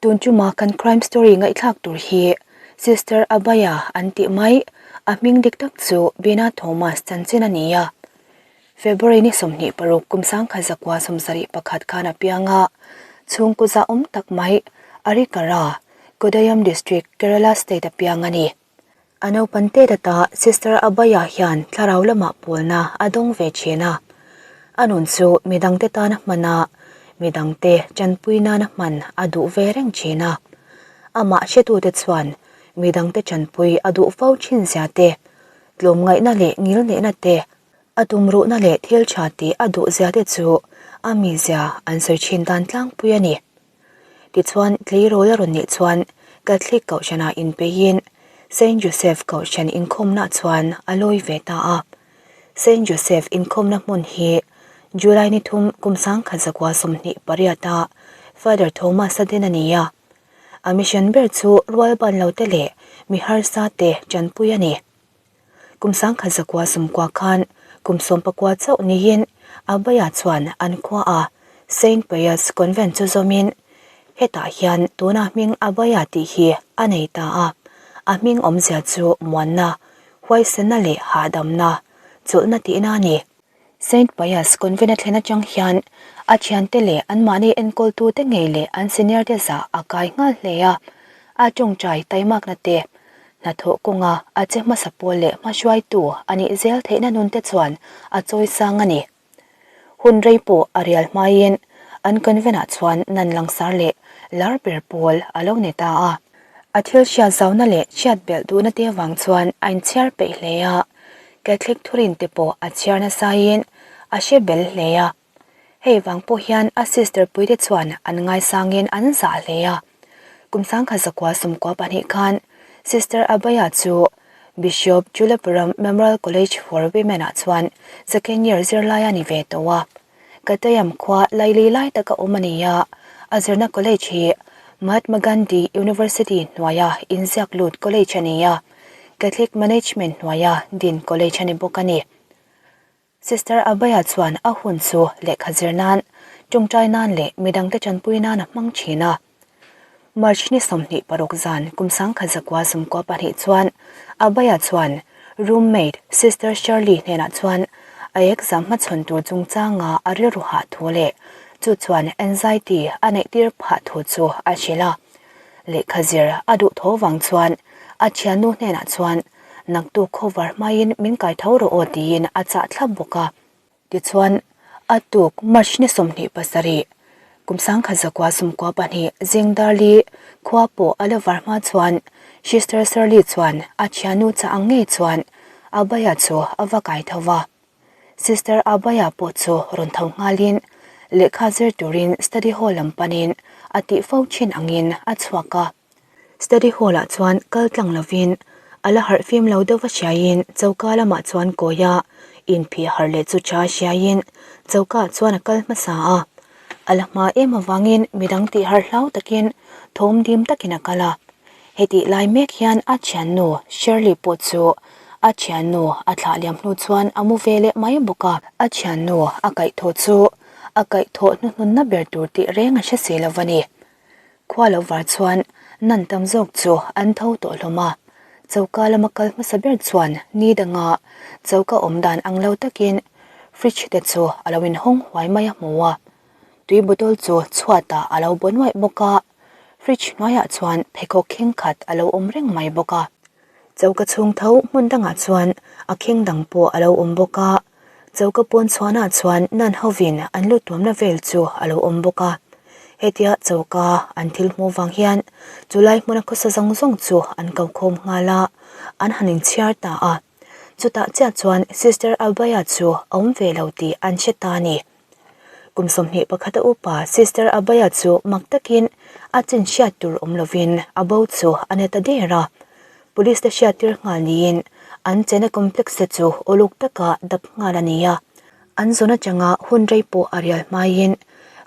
Tun chuma kan crime story ngaihthlak tur hi Sister Abaya an tih mai, a hming dik tak chu Bina Thomas chanchin a ni a. February ni 26 kum 1971 khan a piang a, chhungkaw zahawm tak mai Arikara, Kodayam District, Kerala State a piang a ni. A naupan te data Sister Abaya hian thlarau lamah pawlna a dawng ve thin a. A nun chu midangte tana hman a, midangte chanpui nana hman a duh ve reng thin a. Amah hretute chuan midangte chanpui a duh fo thin zia te, tlawmngaihna leh ngilneihna te, a tumruhna leh thil tha tih a duh zia te chu a mizia an sawi thin dan tlangpui a ni. Tichuan, tleirawl a rawn nih chuan Catholic Kohhranah inpeiin Saint Joseph Kohhran inkhawmna chuan a lawi ve ta a. Saint Joseph inkhawmna hmun hi July ni thum kum 1928 a Father Thomas a din a ni a. A mission ber chu rual ban lo te leh mi harsa te tanpui a ni. Kum 1990 khan kum 19 chauh niin Abaya chuan an khua a Saint Pius Convent chu zawmin hetah hian tuna hming Abaya tih hi a nei ta a, a hming awmzia chu muanna, huaisenna leh hahdamna, chawlhna tihna a ni. Saint Pius Convent a thlen atang hian a thiante leh anmahni enkawltute ngei leh an senior te zah a kai nghal hle a, a tawngtai taimakna te, hnathawh kawnga a che hmasa pawl leh hmahruaitu a nih zel theihna nun te chuan a chawi sang a ni. Hun rei pawh a rial hmaiin an convent ah chuan nan langsar leh lar ber pawl a lo ni ta a. A thil hriat zauna leh hriat belh duhna te avang chuan a inchhiar peih hle a. Catholic thurin te pawh a chhiar nasaiin a hre bel hle a. Hei vang pawh hian a sister puite chuan an ngaisangin an zah hle a. Kum 1992 khan Sister Abaya chu Bishop Chulapuram Memorial College for Women ah chuan second year zirlai a ni ve tawh a. Katayam khua laili lai taka awm a ni a, a zirna college hi Mahatma Gandhi University hnuaia inziak lut college a ni a, Catholic Management hnuaia din college a ni bawk a ni. Sister Abaya chuan a hun chu lehkha zir nan, tawngtai nan leh midangte tanpui nan a hmang thin a. March ni 26 zan kum 1992 chuan Abaya chuan roommate Sister Shirley hnenah chuan a exam hmachhawn tur chungchanga a rilru hah thu leh chu chuan anxiety a neih tir phah thu chu a hrilh a. Lehkha zir a duh tho vang chuan a thiannu hnenah chuan naktuk khawvar hmaiin min kai tho rawh aw tiin a chah thlap bawk a. Tichuan, a tuk March ni 27, kum 1992 zingdarli khua pawh a la var hma chuan Sister Shirley chuan a thiannu chah ang ngei chuan Abaya chu a va kai tho va. Sister Abaya pawh chu rawn tho nghalin lehkha zir turin study hall lam panin a tih fo thin angin a chhuak a. Study hall ah chuan kal tlang lovin a la harh fim lo deuh va hriaiin choka lamah chuan kawi a, inphih harh leh chu tha hriaiin choka ah chuan a kal hmasa a. A la hma em avangin midang tih harh hlau takin thawm dim takin a kal a. Hetih lai mek hian a thiannu Shirley pawh chu a thiannu a thlah liam hnu chuan a mu ve leh mai bawk a. A thiannu a kaihthawh chu a kaihthawh hnuhnunna ber tur tih reng a hre si lo va ni. Khua lo var chuan nan tam zawk chu an tho tawh hlawm a, choka lama kal hmasa ber chuan ni danga choka awm dan ang lo takin fridge te chu a lo inhawng huai mai a hmu a, tui bottle chu chhuatah a lo baw nuaih bawk a, fridge hnuaiah chuan pheikhawk kheng khat a lo awm reng mai bawk a. Choka chhung tho hmun dangah chuan a kheng dang pawh a lo awm bawk a, Choka pawn chhuanah chuan nan hovin an lut tuamna vel chu a lo awm bawk a. Hetia choka an thil hmuh vang hian chulai hmuna khawsa zawng zawng chu an ko khawm nghal a, an han inchhiar ta a. Chutah chiah chuan Sister Abaya chu a awm ve lo tih an hre ta a ni. Kum 21 a upa Sister Abaya chu mak takin a chin hriat tur awm lovin a bo chu a ni ta der a. Police te hriat tir nghal niin an chena complex te chu uluk taka dap nghal a ni a. An zawn atanga hun rei pawh a rial hmaiin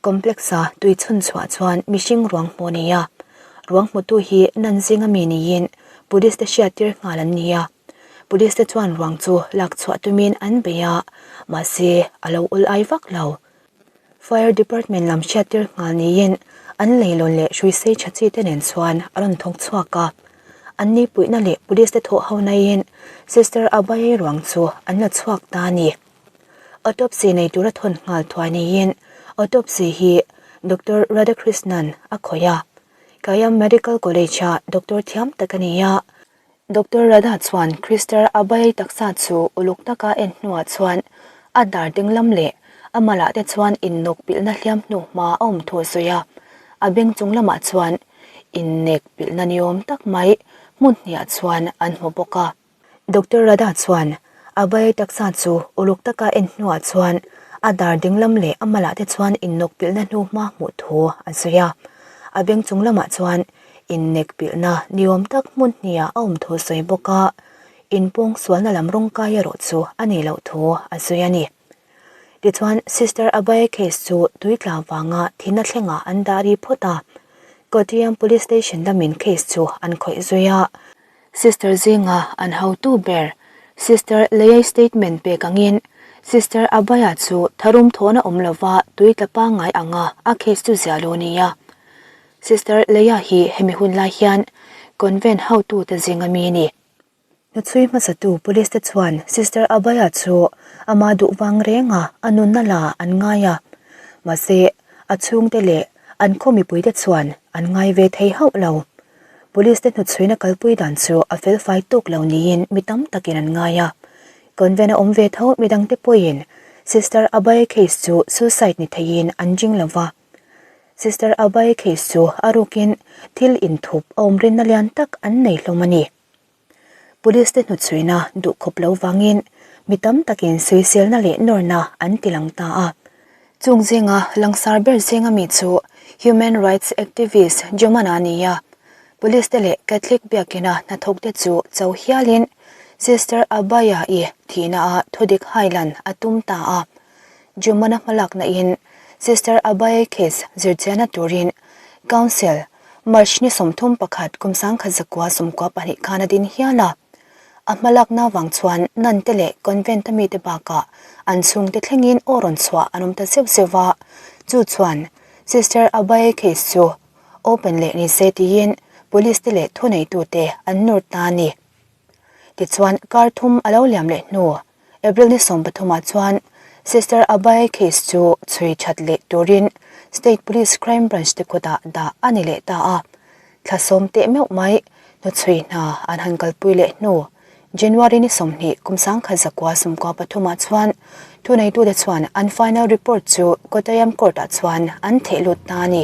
complex a tui chhun chhuah chuan mihring ruang hmuh a ni a. Ruang hmutu hi nan zinga mi niin police te hriat tir nghal an ni a. Police te chuan ruang chu lak chhuah tumin an bei a, mahse a lo ul ai vak lo. Fire department lam hriat tir nghal niin An leilawn leh hrui sei tha chi te nen chuan a rawn thawk chhuak a. An ni puihna leh police te thawh ho naiin Sister Abayei ruang chu an la chhuak ta a ni. Autopsy nei tura thawn nghal thuai niin autopsy hi Doctor Radhakrishnan a khawih a. Kayam Medical College-a doctor thiam tak a ni a. Doctor Radha chuan Krister Abayei taksa chu uluk taka en hnuah chuan a dar dinglam leh a malah te chuan innawk pilhna hliam hnu hma a awm thu a sawi a. A beng chung lamah chuan innek pilhna niawm tak mai hmun hniah chuan an hmu bawk a. Doctor Radha chuan Abayei taksa chu uluk taka en hnuah chuan a dar dinglam leh a malah te chuan innawk pilhna hnu hma hmuh thu a sawi a. A beng chung lamah chuan Innek pilhna niawm tak hmun hniah a awm thu sawi bawk a, inpawng sualna lam rawng kai erawh chu a nih loh thu a sawi a ni. Tichuan, Sister Abaya case chu tui tla vanga thihna thlengah an dah ri phawt a, Kottayam Police Station lamin case chu an khawih zui a. Sister zinga an hotu ber Sister Leia statement pek angin Sister Abaya chu tharum thawhna awm lova tui tla pangngai anga a case chu ziah lo nia. Sister Leia hi hemi hun lai hian convent hotute zinga mi a ni. Hnuchhui hmasatu police te chuan Sister Abaya chu ama duh vang renga a nunna la an ngai a, mahse a chhungte leh an khaw mipuite chuan an ngai ve thei hauh lo. Police te hnuchhuina kalpui dan chu a felfai tawk lo niin mi tam takin an ngai a. Convent a awm ve tho midangte pawhin Sister Abaya case chu suicide ni theiin an ring lo va. Sister Abai case chu a rukin thil inthup a awm rinna lian tak an nei hlawm a ni. Police te hnuchhuina duh khawp lo vangin mi tam takin sawiselna leh nawrna an ti lang ta a. Chung zinga langsar ber zinga mi chu Human Rights Activist Jomana a ni a. Police te leh Catholic biakina hnathawkte chu cho hialin Sister Abaya-i thihna ah thudik hailan a tum ta a. Jumana hmalakna in Sister Abaye case zirchianna turin Council March ni 31 kum 1992 khan a din hial a. A hmalakna vang chuan nun te leh convent a mite bakah an chhungte thlengin aw rawn chhuah an awm ta zeuh zeuh a, chu chuan Sister Abaye case chu open leh ni se tiin police te leh thuneitute an nawr ta a ni. Tichuan kar thum a lo liam leh hnu April ni 13 ah chuan Sister Abaya case chu chhui that leh turin State Police Crime Branch te kutah dah a ni leh ta a. Thla sawm teh meuh mai hnuchhui hna an han kalpui leh hnu January ni 20 kum 1993 ah chuan thuneitute chuan an final report chu Kottayam Court ah chuan an theh lut ta a ni.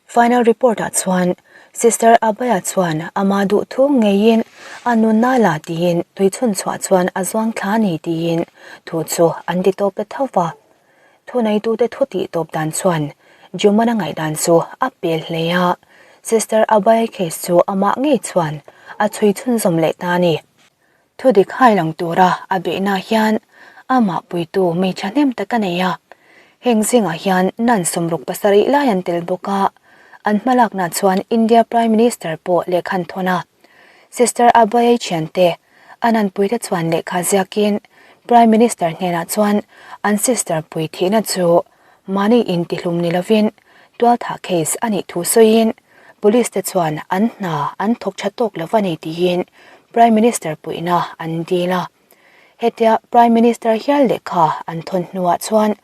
Final report ah chuan Sister Abaya chuan ama duh thu ngeiin a nunna la tiin tui chhun chhuah chuan a zuang thla a ni tiin thu chu an ti tawp ta tho va. Thuneitute thu tih tawp dan chuan Jumana ngaihdan chu a pel hle a, Sister Abaya case chu amah ngei chuan a chhui chhunzawm leh ta a ni. Thudik hai lang tura a beihna hian amah puitu mi thahnem tak a nei a, heng zingah hian nun 67 lai an tel bawk a, an hmalakna chuan India Prime Minister pawh lehkha an thawn a. Sister Abhayai thiante a nunpuite chuan lehkha ziakin Prime Minister hnenah chuan an sister pui thihna chu Mahni intihlum ni lovin tualthah case a nih thu sawiin Police te chuan an hna an thawk tha tawk lo a ni tiin Prime Minister puihna an dil a. Hetia Prime Minister hial lehkha an thawn hnuah chuan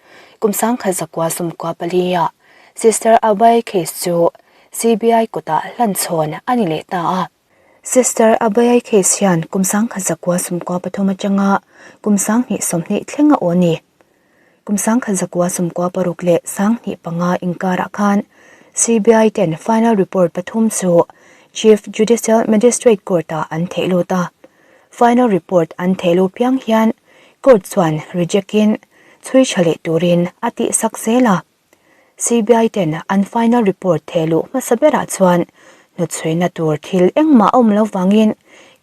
kum 1994 ah Sister Abhay case chu CBI kutah hlanchhawn a ni leh ta a. Sister Abhay case hian kum 1993 atanga kum 2020 thleng a aw a ni. Kum 1996 leh 2005 inkarah khan CBI ten final report pathum chu Chief Judicial Magistrate Court-ah an theih lut a. Final report an theih luh piang hian court chuan reject-in chhui tha leh turin a tihsak zel a. CBI ten an final report theih luh hmasa berah chuan hnuchhuina tur thil engmah a awm lo vangin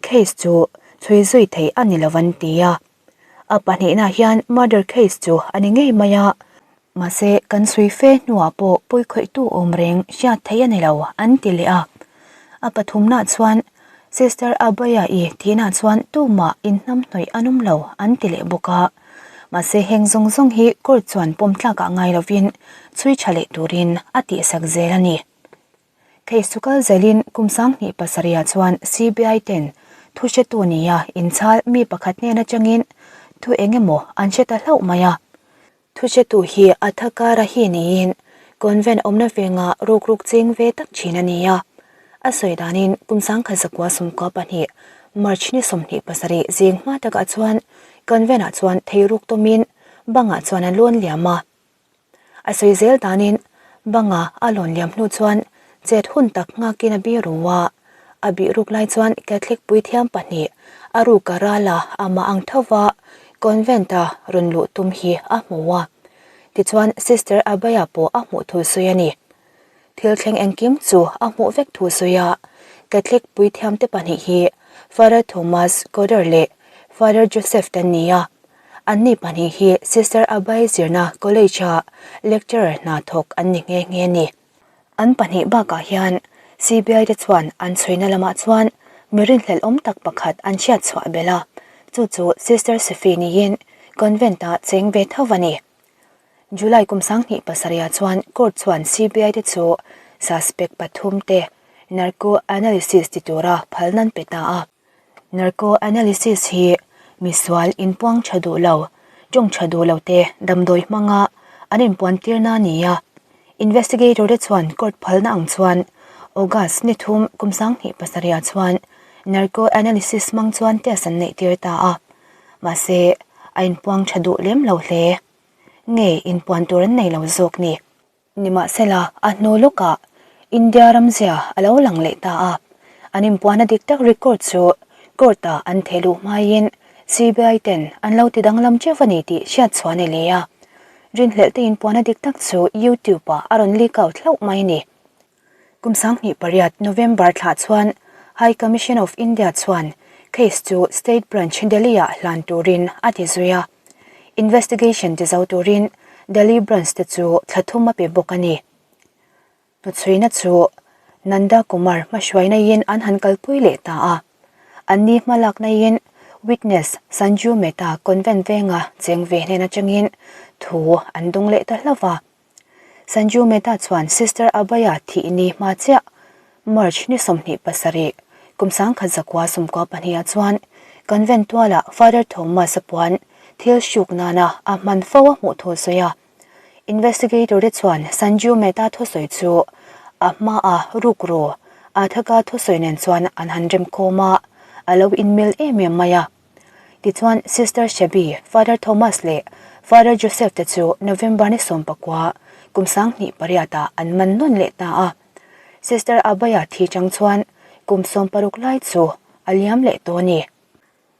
case chu chhui zui theih a ni lo an ti a. A pahnihna hian murder case chu a ni ngei mai a, mahse kan chhui fe hnuah pawh pawikhawihtu awm reng hriat theih a ni lo an ti leh a. A pathumna chuan Sister Abhaya-i thihna chuan tumah inhnamhnawih an awm lo an ti leh bawk a. Mahse heng zawng zawng hi court chuan pawm tlakah ngai lovin chhui tha leh turin a tihsak zel a ni. Case chu kal zelin kum 27 ah chuan CBI ten thu hretu nia inchhal mi pakhat hnen atangin thu eng emaw an hre ta hlauh mai a. Thu hretu hi a tha kara hi niin convent awmna venga rukruk cheng ve tak thin a ni a. A sawi danin kum 1912 March ni 27 zing hma takah chuan convent ah chuan theiruk tawmin bangah chuan a lawn liam a. A sawi zel danin banga a lawn liam hnu chuan chet hun tak nghakin a bi ru a. A bih ruk lai chuan Catholic puithiam pahnih a ruka rala amah ang tho va convent-a rawn luh tum hi a hmu a. Tichuan Sister Abaya pawh a hmuh thu sawi a ni. Thil thleng engkim chu a hmuh vek thu sawi a, Catholic puithiamte pahnih hi Father Thomas Coder leh Father Joseph te an ni a. Anni pahnih hi Sister Abai zirna college-a lecturer hna thawk an ni nghe nghe a ni. An pahnih bakah hian CBI te chuan an chhuina lamah chuan mi rinhlelh awm tak pakhat an hriat chhuah belh a, chu chu Sister Sophie niin convent-ah cheng ve tho a ni. July kum 27 ah chuan court chuan CBI te chu suspect pathum te narco analysis ti tura phal nan pe ta a. Narco analysis hi misual inpuang tha duh lo, tawng tha duh lo te damdawi hmanga an inpuan tirna a ni a. Investigator te chuan court phalna ang chuan August ni thum kum 27 ah chuan narco analysis hmang chuan test an neih tir ta a. Mahse, a inpuang tha duh lem lo hle. Nge inpuan tur an nei lo zawk ni? Nimahsela, a hnu lawkah India ramzia a lo lang leh ta a, an inpuahna dik tak record chu court-ah an theh luh hmaiin CBI ten an lo ti danglam teuh a ni tih hriat chhuah a ni leh a. Rinhlelh te inpuahna dik tak chu YouTube-ah a rawn leak out hlauh mai a ni. Kum 28 November thlah chuan High Commission of India chuan case chu State Branch Delhi-ah hlan turin a ti zui a. Investigation ti zo turin Delhi Branch te chu thla thum a pe bawk a ni. Hnuchhuina chu Nanda Kumar hmahruainaiin an han kalpui leh ta a. Anni hmalaknaiin witness Sanju Mehta convent venga cheng ve hnen atangin thu an dawng leh ta hlauh va. Sanju Mehta chuan Sister Abhaya thih ni hma chiah March ni 27, kum 1992 ah chuan convent tualah Father Thomas a puan thil hruk nana a hman fo a hmuh thu a sawi a. Investigator te chuan Sanju Mehta thusawi chu a hmaa rukru Athaka thusawi nen chuan an han remkhawm a, a lo inmil em em mai a. Tichuan, Sister Shabby, Father Thomas leh Father Joseph te chu November ni 19, kum 2008 ah an man nawn leh ta a. Sister Abaya thi chang chuan kum 16 lai chu a liam leh tawh a ni.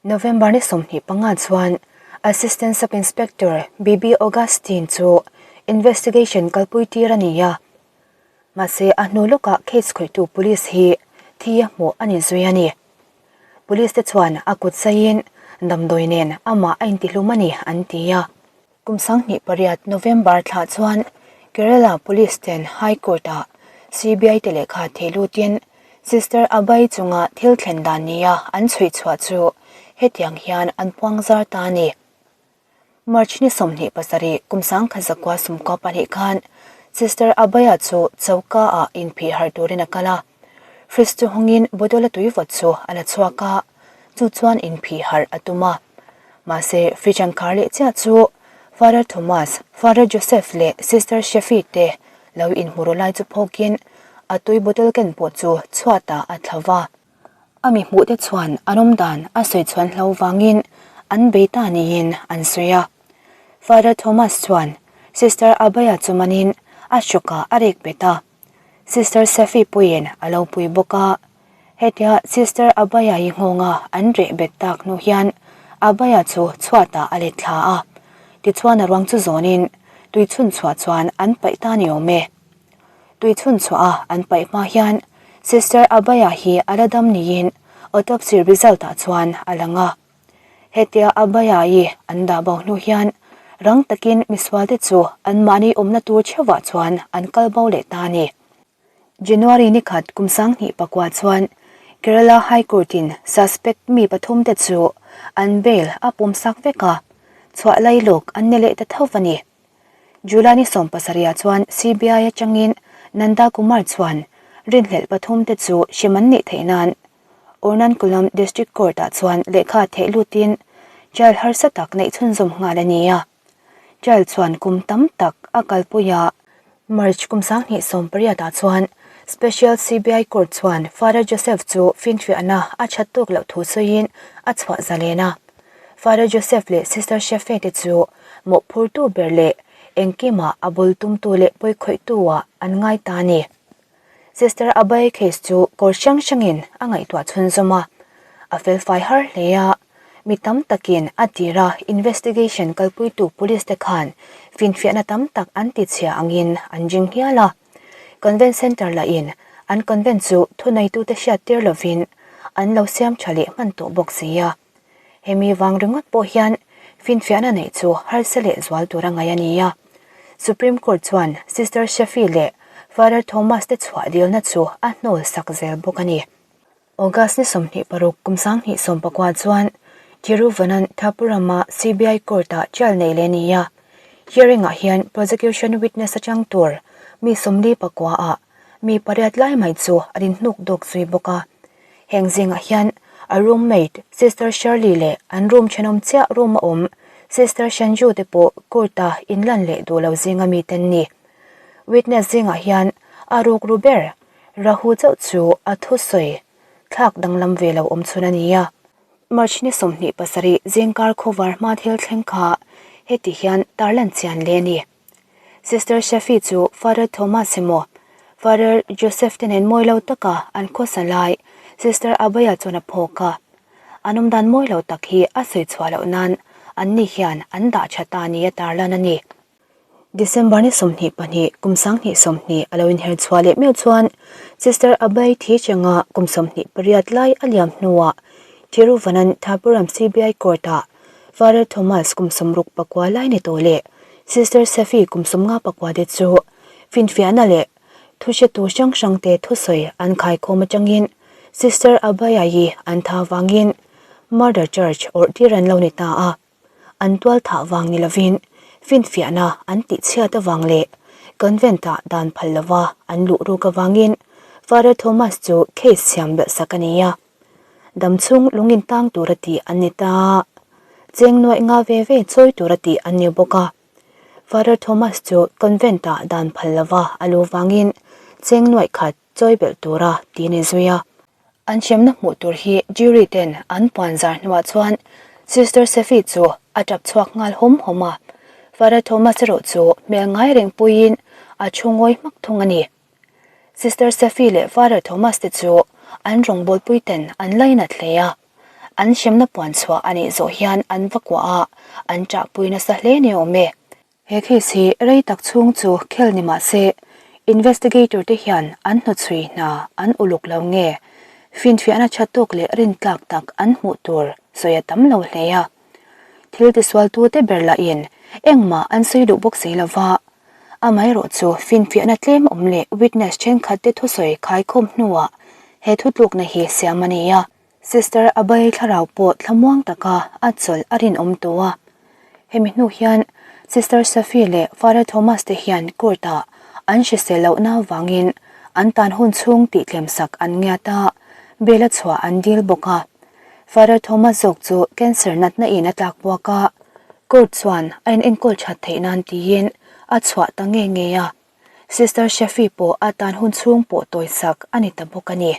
November ni 25 chuan Assistant Sub-Inspector Bibi Augustine chu investigation kalpui tir a ni a. Mahse, a hnu lawkah case khawihtu police hi thi a hmuh a ni zui a ni. Police te chuan a kut zaiin damdawi nen amah a intihlum a ni an ti a. Kum 28 November thlah chuan Kerala Police ten High Court ah CBI te lehkha theh lutin Sister Abai chunga thil thlen dan nia an chhuih chhuah chu hetiang hian an puang zar ta a ni. March ni 27 kum 1992 khan Sister Abaya chu choka ah inphih harh turin a kal a. Fridge chu hawngin bottle a tui vawt chu a la chhuak a, chu chuan inphih harh a tum a. Mahse fridge an khar leh chiah chu Father Thomas, Father Joseph leh Sister Shafi te lo inhmu ru lai chu phawkin a tui bottle ken pawh chu chhuatah a thla va. A mi hmuhte chuan an awm dan a sawi chhuan hlo vangin an bei ta niin an sawi a. Father Thomas chuan Sister Abaya chu manin a hrawkah a rek bet a. Sister Safi puiin a lo pui bawk a. Hetia Sister Abaya-i nghawnga an reh bet tak hnu hian Abaya chu chhuatah a let thla a. Tichuan a ruang chu zawnin tui chhun chhuah chuan an paih ta ni awm e. Tui chhun chhuah a an paih hma hian Sister Abaya hi a la dam niin autopsy result ah chuan a lang a. Hetia Abaya-i an dah bo hnu hian rang takin misualte chu anmahni awmna tur theuhah chuan an kal bo leh ta a ni. January ni khat kum 2009 chuan Kerala High Court-in suspect mi pathumte chu an bail a pawmsak vek a, chhuah lailawk an ni leh ta tho a ni. July ni 17 ah chuan CBI atangin Nanda Kumar chuan Rinhlelh pathumte chu hrem an nih theih nan Urnankulam District Court-ah chuan lehkha theh lutin trial harsa tak neih chhunzawm nghal a ni a. Trial chuan kum tam tak a kalpui a. March kum 2018 ah chuan Special CBI Court chuan Father Joseph chu finfiahna a that tawk loh thu sawiin a chhuah zalen a. Father Joseph leh Sister Shefe te chu mawhphurtu ber leh engkimah a bul tumtu leh pawikhawihtu ah an ngai ta a ni. Sister Abai case chu kawr hrang hrangin a ngaihtuah chhunzawm a, a felfai har hle a, mi tam takin a tira investigation kalpuitu police te khan finfiahna tam tak an ti chhia angin an ring hial a. Convent Centre lahin an convent chu thuneitute hriattir lovin an lo siam tha leh hman tawh bawk si a. Hemi vang ringawt pawh hian finfiahna neih chu harsa leh zual tur a ngaih a ni a. Supreme Court chuan Sister Shafi leh Father Thomas te chhuah dilna chu a hnawl sak zel bawk a ni. August ni 26 kum 2019 chuan Thiruvananthapuram-a CBI Court-ah trial nei leh a ni a. Hearing-ah hian prosecution witness atang tur mi 49 ah mi pariat lai mai chu an inhnuk dawk zui bawk a. Heng zingah hian a roommate Sister Shirley leh an room thenawm chiah room a awm Sister Shanju te pawh court-a inlan leh duh lo zinga mite an ni. Witness zingah hian a rukru ber Rahu chauh chu a thusawi thlak danglam ve lo awm chhun a ni a. March ni 27 zingkar khawvar hma thil thleng kha heti hian tarlan chian leh a ni. Sister Shafi chu Father Thomas emaw Father Joseph te nen mawi lo taka an khawsa lai Sister Abaya chuan a phawk a. An awmdan mawi lo tak hi a sawi chhuah loh nan anni hian an dah tha ta nia tarlan a ni. December ni 22 kum 2020 a lo inher chhuah leh meuh chuan Sister Abay thi changa kum 28 lai a liam hnuah Thiruvananthapuram CBI Court-ah Father Thomas kum 69 lai ni tawh leh Sister Safi kum 54 te chu finfiahna leh thuhretu hrang hrangte thusawi an khaikhawm atangin Sister Abaya-i an tha vangin murder charge awrh tir an lo ni ta a. An tual thah vang ni lovin finfiahna an tihchhiat avang leh convent-ah dan phal lova an luh ruk avangin Father Thomas chu case siam belh sak a ni a. Damchhung lung in tang tura tih an ni ta. Cheng nuaih nga ve ve chawi tura tih an ni bawk a. Father Thomas chu convent ah dan phal lova a lu vangin cheng nuaih khat chawi belh tura ti ni zui a. An hremna hmuh tur hi jury ten an puan zar hnuah chuan Sister Sefi chu a tap chhuak nghal hawm hawm a. Father Thomas erawh chu hmel ngai reng puiin a thu ngawi hmak thung a ni. Sister Safi leh Father Thomas te chu an rawngbawlpui ten an lainat hle a, an hremna puan chhuah a nih zawh hian an va kuah a, an ṭahpui nasa hle ni awm e. He case hi rei tak chhung chu khel ni mah se, investigator te hian an hnawchhui hna an uluk lo nge, finfiahna ṭha tawk leh rintlak tak an hmuh tur sawi a tam lo hle a. Thil tisualtute ber lahin engmah an sawi duh bawk si lova, Amaherawh chu finfiahna tlem awm leh witness thenkhat te thusawi khaikhawm hnuah he thutlukna hi siam a ni a. Sister Abai thlarau pawh thlamuang taka a chawlh a rinawm tawh a. Hemi hnu hian Sister Safi leh Father Thomas te hian court ah an hrisel lohna avangin an tan hun chhung tihtlemsak an ngiat a, bail a chhuah an dil bawk a. Father Thomas zawk chu cancer natna in a tlak buak a, court chuan a in enkawl that theih nan tiin a chhuah ta nge nge a, Sister Shafi pawh a tan hun chhung pawh tawisak a ni ta bawk a ni.